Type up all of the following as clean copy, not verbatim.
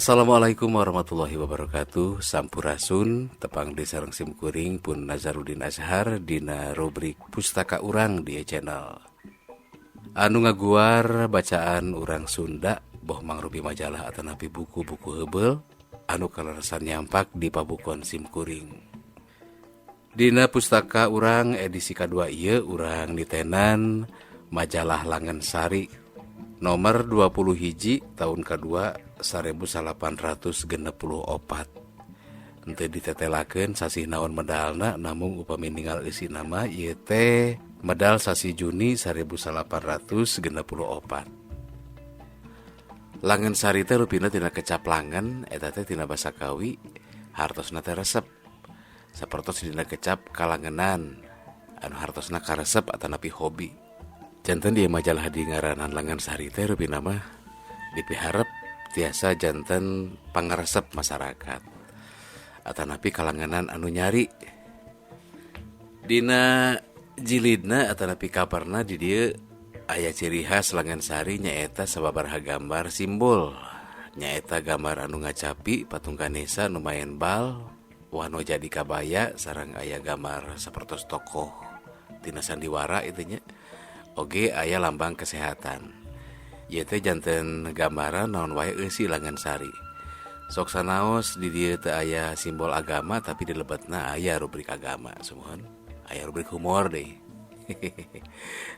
Assalamualaikum warahmatullahi wabarakatuh. Sampurasun, tepang deui sareng sim kuring pun Nazarudin Azhar dina rubrik Pustaka Urang di channel anu ngaguar bacaan urang Sunda, boh mangrupi majalah atanapi buku-buku heubeul anu kaleresan nyampak di pabukuan sim kuring. Dina Pustaka Urang edisi kedua ieu urang nitenan majalah Langen Sari nomor 20 hiji tahun kedua 1864. Henteu ditetelakeun sasih naon medalna, namung upami ningal eusina mah ieu teh medal sasih Juni 1864. Langen Sari teh rupina tina kecap langen, eta teh tina basa Kawi hartosna teh resep, sapertos dina kecap kalangenan anu hartosna karesep atanapi hobi. Janten di majalah dingaranan Langen Sari teh rupina mah dipiharep tiasa janten pangaresep masyarakat atanapi kalangenan anu nyari. Dina jilidna atanapi kabarna di dieu aya ciri khas Langen Sari, nyaeta sababaraha gambar simbol, nyaeta gambar anu ngacapi, patung Ganesha nu maen bal, wano jadi kabaya, sareng aya gambar sapertos tokoh tina sandiwara itu nya. Oge aya lambang kesehatan. Ieu teh janten gambaran naon wae eusi Langen Sari. Sok sanaos di dieu teu aya simbol agama, tapi di lebetna aya rubrik agama. Sumuhun, aya rubrik humor deh,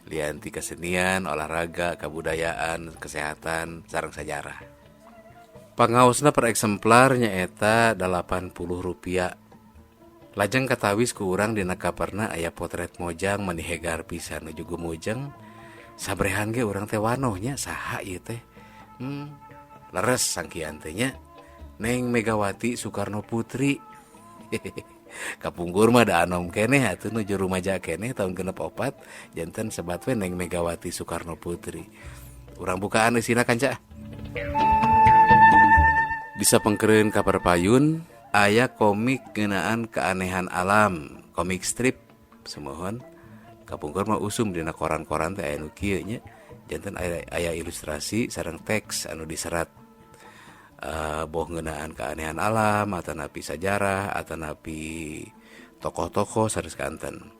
lian ti kesenian, olahraga, kebudayaan, kesehatan, sareng sejarah. Pangaosna per eksemplar nyaeta Rp80. Lajeng katawis ku urang dina kaperna aya potret Mojang, mani hegar pisan nuju gumujeng. Sabrehan ge urang teh wanoh nya, saha ieu teh? Leres sangkian teh nya, Neng Megawati Soekarno Putri. Kapungkur mah da anom keneh atuh, nuju rumaja keneh tahun 64, janten sebat we Neng Megawati Soekarno Putri. Urang bukaan eusina, kanca. Di sapengkereun kabar payun aya komik ngeunaan keanehan alam, komik strip. Sumuhun, kapungkur mah usum dina koran-koran teh aya nu kieu nya, janten aya ilustrasi sareng teks anu diserat, boh ngeunaan keanehan alam atanapi sajarah atanapi tokoh-tokoh sanes kanten.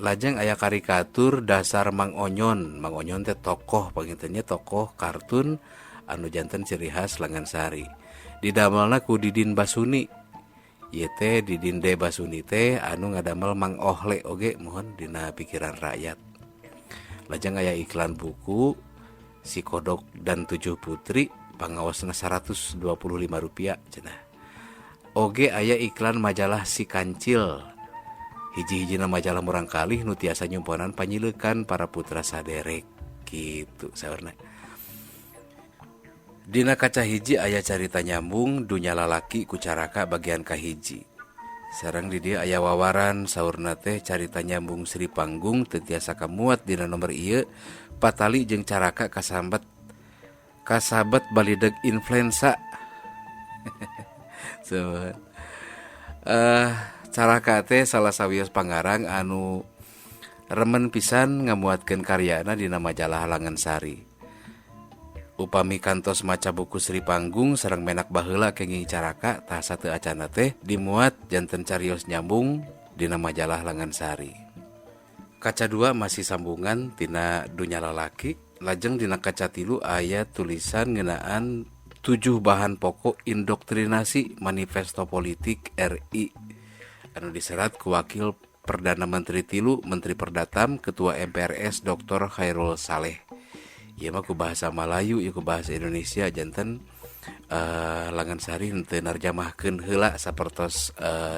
Lajeng aya karikatur dasar Mang Onyon. Mang Onyon teh tokoh panginten nya, tokoh kartun anu janten ciri khas Langen Sari. Didamelna ku Didin Basuni. Ieu teh Didin D Basuni teh anu ngadamel Mang Ohle oge, muhun, dina Pikiran Rakyat. Lajeng aya iklan buku Si Kodok dan Tujuh Putri, pangaosna Rp125 cenah. Oge aya iklan majalah Si Kancil, hiji-hijina majalah murangkalih nu tiasa nyumponan panyileukan para putra saderek, kitu saurna. Dina kaca hiji aya carita nyambung Dunya Lalaki ku Caraka bagian kahiji. Sareng di dieu aya wawaran, saurna teh carita nyambung Sri Panggung teu tiasa kamuat dina nomor ieu, patali jeung Caraka kasambet kasabet balideg influenza. So, Caraka teh salah sawios pangarang anu remen pisan ngamuatkeun karyana dina majalah Langen Sari. Upami kantos maca buku Sri Panggung sareng Menak baheula kenging Caraka, tah sateu acana teh dimuat janten carios nyambung dina majalah Langen Sari. Kaca dua masih sambungan tina Dunya Lalaki. Lajeng dina kaca tilu aya tulisan ngeunaan tujuh bahan pokok indoktrinasi manifesto politik RI anu diserat ku Wakil Perdana Menteri tilu, Menteri Perdatam, Ketua MPRS Dr. Khairul Saleh. Ieu mah ku bahasa Malayu, ieu ku bahasa Indonesia, janten Langen Sari henteu narjamahkeun heula sapertos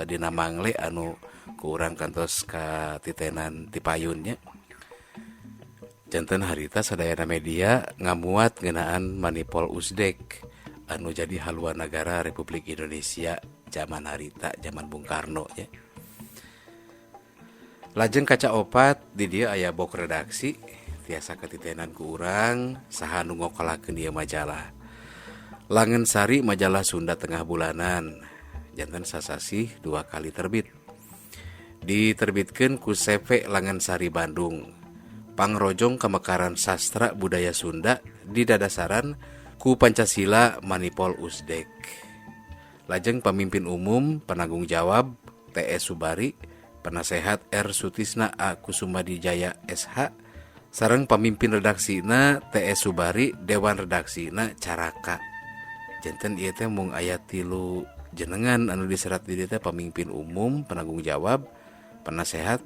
dina Mangle anu ku urang kantos katitenan ti payun nya. Janten harita sadayana media ngamuat ngeunaan Manipol Usdek anu jadi haluan negara Republik Indonesia zaman harita, zaman Bung Karno nya. Lajeng kaca opat di dieu aya bok redaksi, tiasa katitenan ku urang saha nu ngokolakeun ieu majalah. Langen Sari, majalah Sunda tengah bulanan, janten sasasih dua kali terbit. Diterbitkeun ku CV Langen Sari Bandung. Pangrojong kemekaran sastra budaya Sunda di dadasaran Ku Pancasila Manipol Usdek. Lajeng pamimpin umum penanggung jawab TS Subari, penasehat R Sutisna A Kusumadijaya SH, sareng pamimpin redaksina TS Subari, dewan redaksina Caraka. Janten ieu teh mung aya 3 jenengan anu diserat di dieu teh, pamimpin umum, penanggung jawab, penasehat,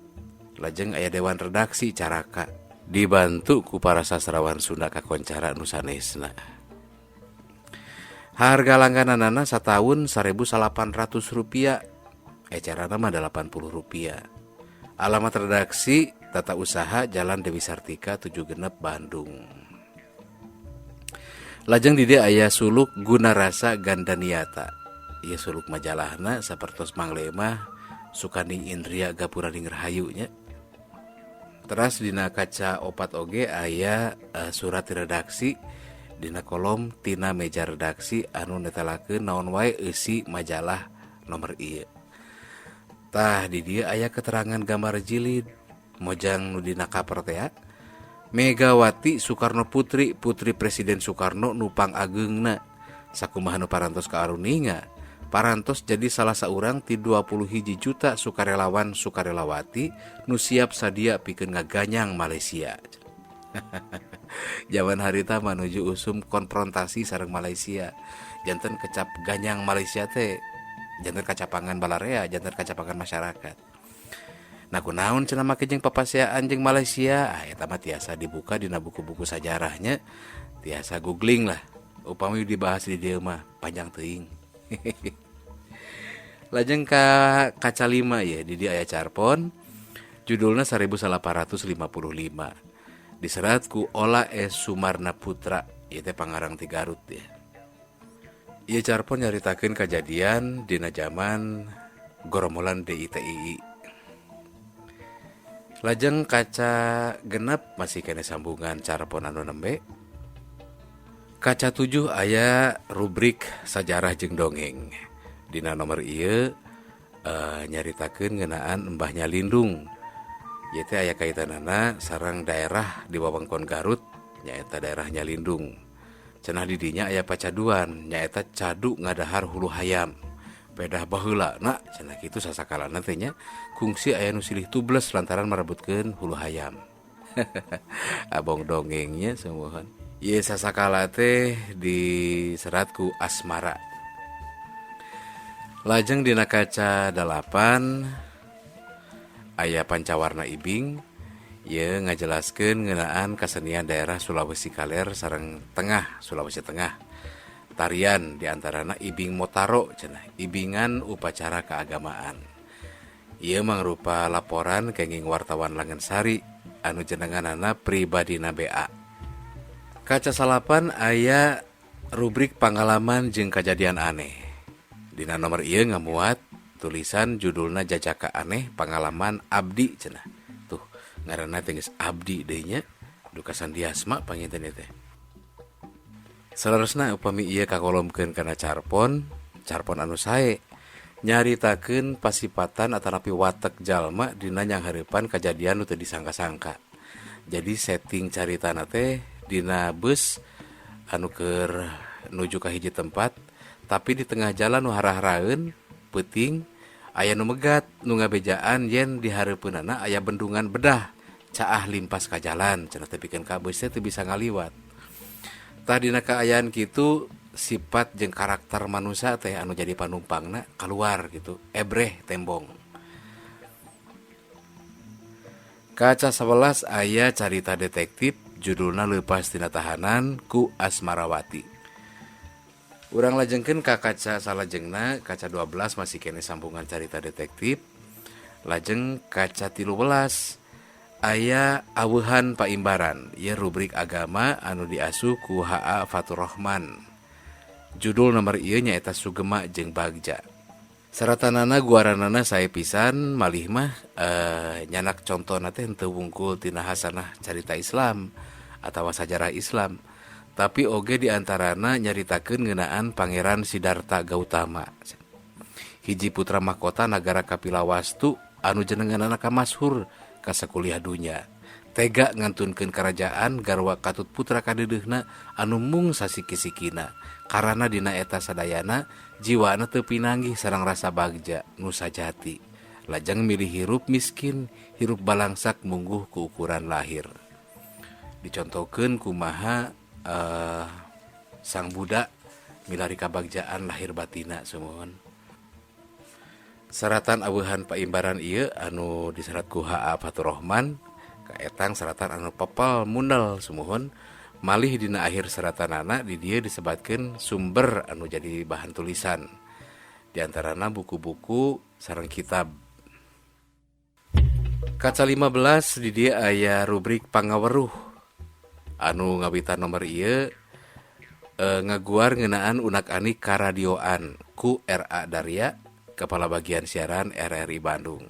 lajeng aya dewan redaksi Caraka. Dibantu ku para sastrawan Sunda kakoncara nu sanesna. Harga langgananana sataun 1.800 rupiah, ecerana mah 80 rupiah. Alamat redaksi Tata Usaha Jalan Dewi Sartika 7 Genep Bandung. Lajeng di dieu aya suluk Gunarasa Gandaniata. Ieu suluk majalahna sapertos Mangle mah Sukanding Indria Gapuraning Rahayu nya. Teras dina kaca 4 oge aya surat redaksi dina kolom tina meja redaksi anu netelakeun naon wae eusi majalah nomor ieu. Tah di dieu aya keterangan gambar jilid mojang nu dina cover teh. Megawati Soekarno Putri, putri Presiden Soekarno nu pangageungna, sakumaha nu parantos kaaruninga, parantos jadi salah saurang ti 21 juta sukarelawan sukarelawati nu siap sadia pikeun ngaganyang Malaysia. Zaman harita menuju usum konfrontasi sareng Malaysia, janten kecap ganyang Malaysia teh janten kacapangan balarea, janten kacapangan masyarakat. Nah, kunaon cenah make jeung papaseaan jeung Malaysia? Ah, eta mah tiasa dibuka dina buku-buku sajarahnya, tiasa googling lah. Upami dibahas di dieu mah panjang teuing. Lajeng ka kaca 5 ya, di dieu aya carpon judulna 1855. Diserat ku Ola S. Sumarna Putra, ieu teh pangarang ti Garut ya. Ieu carpon nyaritakeun kajadian dina zaman gorombolan DITII. Lajeng kaca 6 masih kene sambungan carpon anu nembe. Kaca 7 aya rubrik sajarah jeung dongeng. Dina nomor ieu nyaritakeun ngeunaan Embah Nyalindung. Ieu teh aya kaitanana sareng daerah di wewengkon Garut, nyaeta daerah Nyalindung. Cenah di dinya aya pacaduan, nyaeta cadu ngadahar hulu hayam. Pedah baheula na cenah kitu sasakalana teh nya, kungsi aya nu silih tubles lantaran marebutkeun hulu hayam. Abong dongengnya sumuhun. Ieu sasakala teh diserat ku Asmara. Lajeng dina kaca 8 aya pancawarna ibing, ieu ngajelaskeun ngeunaan kasenian daerah Sulawesi Kaler sareng Tengah, Sulawesi Tengah. Tarian diantarana ibing motaro cenah, ibingan upacara keagamaan. Ieu mangrupa laporan kenging wartawan Langensari anu jenenganana pribadina BA. Kaca 9 aya rubrik pengalaman jeung kajadian aneh. Dina nomor ieu ngamuat tulisan judulna Jajaka Aneh Pengalaman Abdi cenah. Tuh ngaranna teh geus Abdi deui nya, duka sandiasma panginten ieu teh. Saleresna upami ieu kakolomkeun kana carpon, carpon anu sae nyaritakeun pasipatan atanapi watek jalma dina nyanghareupan kajadian nu teu disangka-sangka. Jadi setting caritana teh dina bus anu keur nuju ka hiji tempat, tapi di tengah jalan nu harah-haraeun peuting aya nu megat nu ngabejaan yen di hareupeunana aya bendungan bedah caah limpas ka jalan cenah teh pikeun ka beus teh teu bisa ngaliwat. Tah dina kaayaan kitu sifat jeung karakter manusia teh anu jadi panumpangna keluar gitu, ebreh tembong. Kaca 11 aya carita detektif judulna Leupas tina Tahanan ku Asmarawati. Urang lajengkeun ka kaca salajengna, kaca 12 masih kene sambungan carita detektif. Lajeng kaca 13 aya Aweuhan Paimbaran, ieu rubrik agama anu diasuh ku HA Fatur Rahman. Judul nomor ieu nyaeta Sugema jeung Bagja. Saratanana guaranana sae pisan malih mah nyanak contona teh henteu wungkul tina hasanah carita Islam atawa sajarah Islam, tapi oge diantarana nyaritakeun ngeunaan Pangeran Siddhartha Gautama, hiji putra mahkota nagara Kapilawastu anu jenenganana kamashur ka sakuliah dunya. Tega ngantunkeun karajaan garwa katut putra kadeudeuna anu mung sasiki-sikina karana dina eta sadayana jiwana teu pinanggih sareng rasa bagja nu sajati. Lajeng milih hirup miskin, hirup balangsak mungguh ku ukuran lahir. Dicontohkeun kumaha sang Buddha milari kabagjaan lahir batina sumuhun. Seratan aweuhan paimbaran ieu anu diserat ku H.A. Faturrahman kaetang seratan anu pepel mundel sumuhun. Malih dina akhir seratanana di dieu disebatkeun sumber anu jadi bahan tulisan, diantarana buku-buku sareng kitab. Kaca 15 di dieu aya rubrik pangaweruh anu ngawitan nomor ieu ngaguar ngeunaan unak-anik karadioan ku R.A. Darya, Kepala Bagian Siaran RRI Bandung.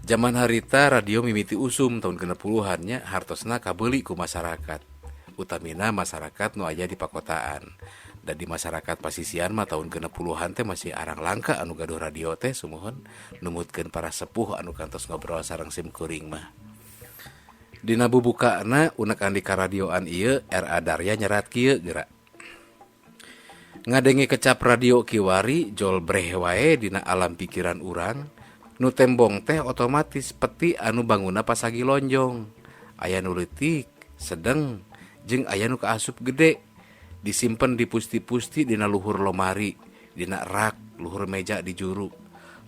Zaman harita radio mimiti usum tahun 60-an nya, hartosna kabeuli ku masyarakat, utamina masyarakat nu aya di pakotaan. Dan di masyarakat pasisian mah tahun 60-an teh masih arang langka anu gaduh radio teh sumuhun, numutkeun para sepuh anu kantos ngobrol sareng sim kuring mah. Dina bubukana unek anik karadioan ieu, R.A. Darya nyerat kieu geura: "Ngadenge kecap radio kiwari jol breh wae dina alam pikiran urang. Nu tembong teh otomatis peti anu bangunna pasagi lonjong, aya nu leutik, sedeng, jeung aya nu kaasup gede, disimpen di pusti-pusti dina luhur lomari, dina rak luhur meja di juru.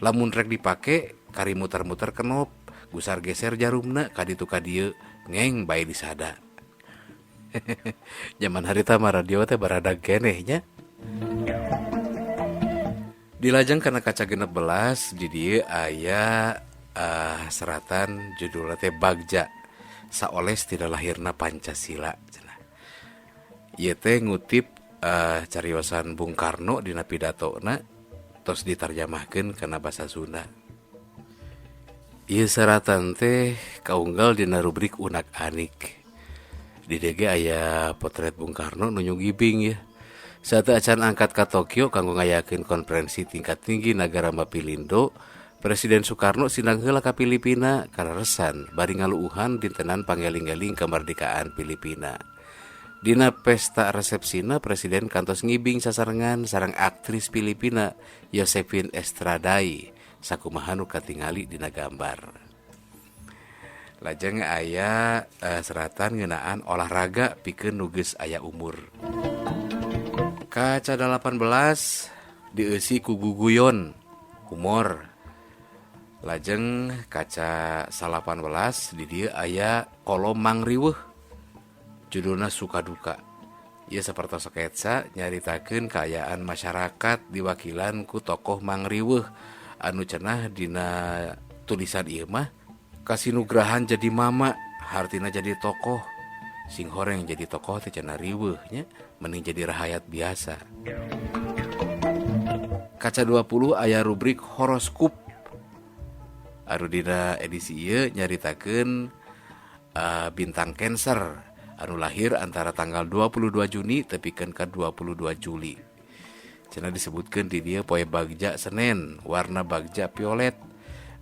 Lamun rek dipake kari muter-muter kenop, gusar geser jarumna ka ditu ka dieu, ngeng bae disada." Zaman harita mah radio teh baradag keneh nya. Dilajeng kana kaca 16, di dieu aya seratan judulna teh Bagja Saoles Tina Lahirna Pancasila cenah. Ieu teh ngutip cariosan Bung Karno dina pidatona tos ditarjamahkeun kana basa Sunda. Ieu seratan teh kaunggal dina rubrik unak anik. Di dieu ge aya potret Bung Karno nu nyugibing ya. Sateuacan angkat ka Tokyo kanggo ngayakeun konferensi tingkat tinggi nagara Mapilindo, Presiden Soekarno sindang heula ka Filipina kaleresan bari ngaluuhan dintenan pangeling-eling kemerdekaan Filipina. Dina pesta resepsina, Presiden kantos ngibing sasarengan sareng aktris Filipina Josephine Estraday sakumaha nu katingali dina gambar. Lajeng aya seratan ngeunaan olahraga pikeun nu geus aya umur. Kaca 18 dieusi ku guguyon humor. Lajeng kaca 18 di dieu aya kolom mangriweuh, judulna Suka Duka. Ieu sapertos sketsa nyaritakeun kaayaan masyarakat diwakilan ku tokoh mangriweuh anu cenah dina tulisan ieu mah kasinugrahan jadi mama, hartina jadi tokoh. Sing horeng jadi tokoh teh cenah riweuh nya, mending jadi rahayat biasa. Kaca 20 aya rubrik horoskop. Anu dina edisi ieu nyaritakeun bintang Cancer anu lahir antara tanggal 22 Juni tepikeun ka 22 Juli. Cenah disebutkeun di dieu poe bagja Senen, warna bagja violet,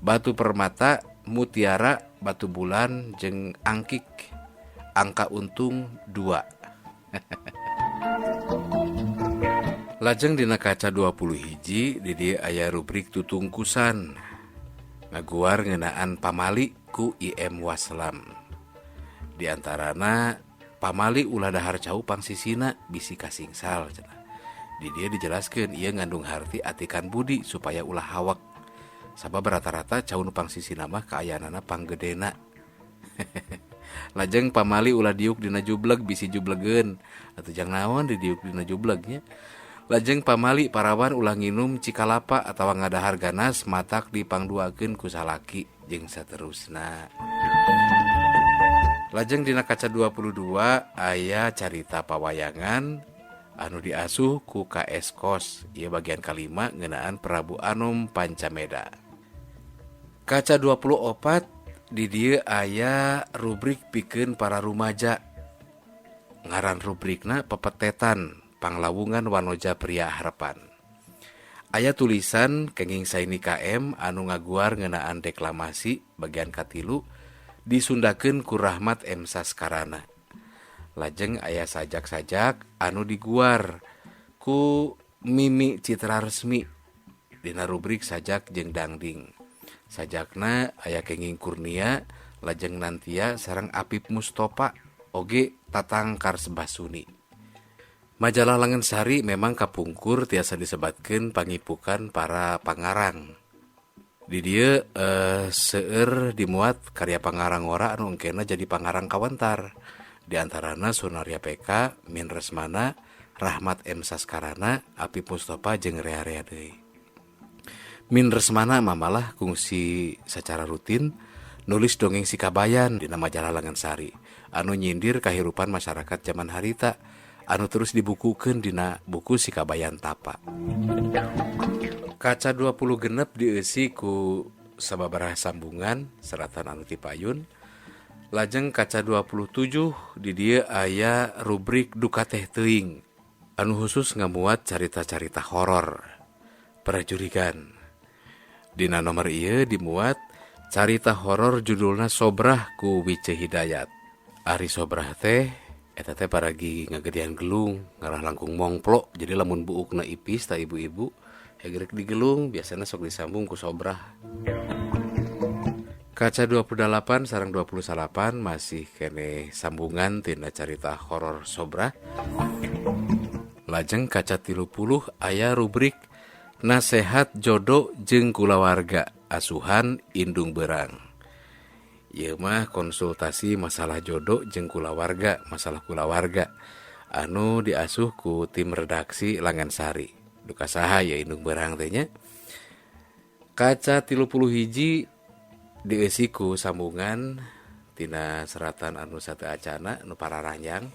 batu permata mutiara, batu bulan jeung angkik, angka untung 2. Lajeng dina kaca 20 hiji di dieu aya rubrik tutungkusan ngaguar ngeunaan pamali ku IM Waslam. Di antarana pamali ulah dahar cau pangsisina bisi kasingsal cenah. Di dieu dijelaskeun ieu ngandung harti atikan budi supaya ulah hawak. Sabab rata-rata cau nu pangsisina mah kaayaanana panggedena. Lajeng pamali ulah diuk dina jubleg bisi jublegeun atuh jang naon di diuk dina jublegnya. Lajeng pamali parawan ulah nginum cikalapa atawa ngadahar ganas matak dipangduakeun ku salaki jeung saterusna. Lajeng dina kaca 22 aya carita pawayangan anu diasuh ku KS Kos. Ieu bagian kalima ngeunaan Prabu Anom Pancameda. Kaca 24 di dieu aya rubrik pikeun para rumaja. Ngaran rubrikna Pepetetan Panglawungan Wanoja Pria Harapan. Aya tulisan kenging Saini KM anu ngaguar ngeunaan deklamasi bagian katilu Disundakeun ku Rahmat M Saskarana. Lajeng aya sajak-sajak anu diguar ku Mimi Citra Resmi dina rubrik sajak jeung dangding. Sajakna aya Kenging Kurnia, lajeng Nantia sareng Apip Mustopa, oge Tatang Karsbasuni. Majalah Langen Sari memang kapungkur tiasa disebatkeun pangipukan para pangarang. Di dieu seueur dimuat karya pangarang ngora anu engkena jadi pangarang kawentar. Di antarana Sunarya PK, Min Resmana, Rahmat M Saskarana, Apip Mustopa jeung rea-rea deui. Min Resmana mamalah kungsi secara rutin nulis dongeng Sikabayan dina majalah Langen Sari anu nyindir kahirupan masyarakat zaman harita anu terus dibukukeun dina buku Sikabayan Tapa. Kaca 20 genep dieusi ku sababaraha sambungan seratan anu tipayun. Lajeng kaca 27 di dieu aya rubrik duka teh teuing anu khusus ngamuat carita-carita horor prajurigan. Dina nomor ieu dimuat carita horor judulna Sobrah ku Wice Hidayat. Ari Sobrah teh eta teh paragi ngagedean gelung ngarah langkung mongplok, jadi lamun buukna ipis ta ibu-ibu hegerek digelung biasana sok disambung ku sobrah. Kaca 28 sareng 28 masih kene sambungan tina carita horor Sobrah. Lajeng kaca 30 aya rubrik nasehat jodoh jeung kulawarga asuhan Indung Berang. Ieu mah konsultasi masalah jodoh jeung kulawarga, masalah kulawarga anu diasuh ku tim redaksi Langen Sari. Duka saha ya Indung Berang teh nya. Kaca 31 dieusi ku sambungan tina seratan anu sateuacana nu pararanjang.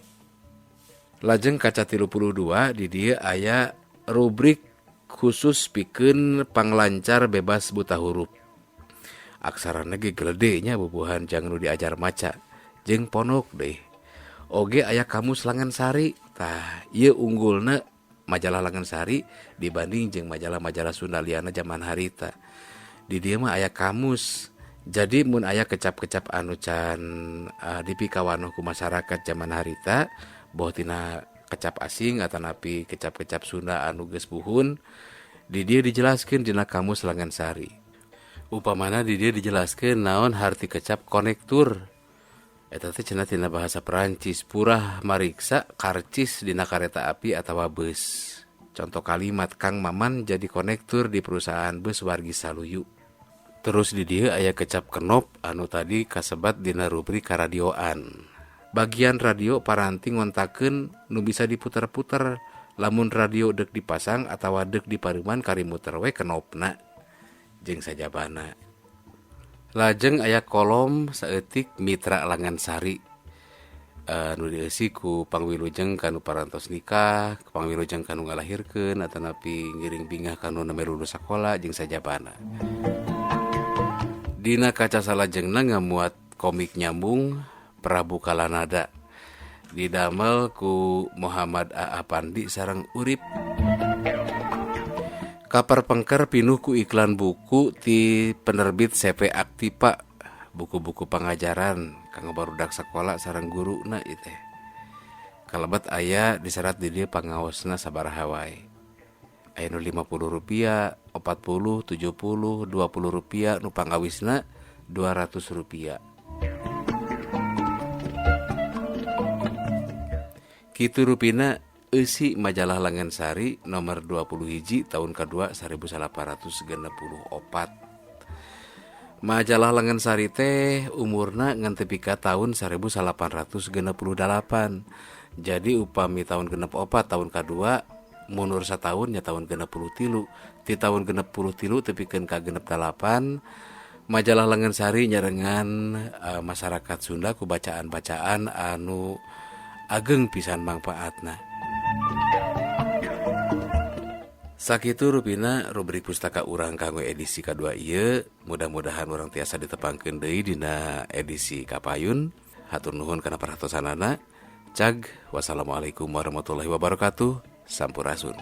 Lajeng kaca 32 di dieu aya rubrik khusus pikeun panglancar bebas buta huruf. Aksarana ge gelede nya bubuhan jang nu diajar maca jeung ponok deh. Oge aya kamus Langen Sari. Tah ieu unggulna majalah Langen Sari dibanding jeung majalah-majalah Sunda liana zaman harita. Di dieu mah aya kamus. Jadi mun aya kecap-kecap anu can dipikawanoh ku masyarakat zaman harita, boh tina kecap asing atanapi kecap-kecap Sunda anu geus buhun, di dieu dijelaskeun dina kamus Langen Sari. Upamana di dieu dijelaskeun naon harti kecap konektur. Eta teh cenah tina bahasa Perancis, purah mariksa karcis dina kareta api atawa bus. Contoh kalimat Kang Maman jadi konektur di perusahaan bus Wargi Saluyu. Terus di dieu aya kecap kenop anu tadi kasebat dina rubrik karadioan. Bagian radio paranti ngontakeun nu bisa diputer-puter lamun radio deuk dipasang atawa deuk dipareuman kari muter we kenopna jeung sajabana. Lajeng aya kolom saeutik Mitra Langen Sari anu dieusi ku pangwilujeng kanu parantos nikah, pangwilujeng kanu ngalahirkeun atanapi ngiring bingah kanu nembe lulus sakola jeung sajabana. Dina kaca salajengna ngamuat komik nyambung Prabu Kalanada didamel ku Muhammad A. Apandi sareng Urip. Kaper pengker pinuh ku iklan buku ti penerbit CP Aktipa, buku-buku pangajaran kanggo barudak sakola sareng guruna ieu teh. Kalebet aya diserat di dieu pangaosna sabaraha wae. Aya nu 50 rupiah, 40, 70, 20 rupiah, nu pangawisna 200 rupiah. Kitu rupina eusi majalah Langen Sari nomor 20 hiji tahun kedua 1864. Majalah Langen Sari teh umurna ngan tepi ka tahun 1868. Jadi upami tahun genep opat tahun kedua mundur satahun nya tahun 63. Ti tahun 63 tepikeun ka genep dalapan majalah Langen Sari nyarengan masyarakat Sunda ku bacaan-bacaan anu ageng pisan mangpaatna. Sakitu rupina rubrik pustaka urang kanggo edisi kadua ieu, mudah-mudahan urang tiasa ditepangkeun deui dina edisi kapayun. Hatur nuhun kana perhatosanana. Cag, wassalamualaikum warahmatullahi wabarakatuh. Sampurasun.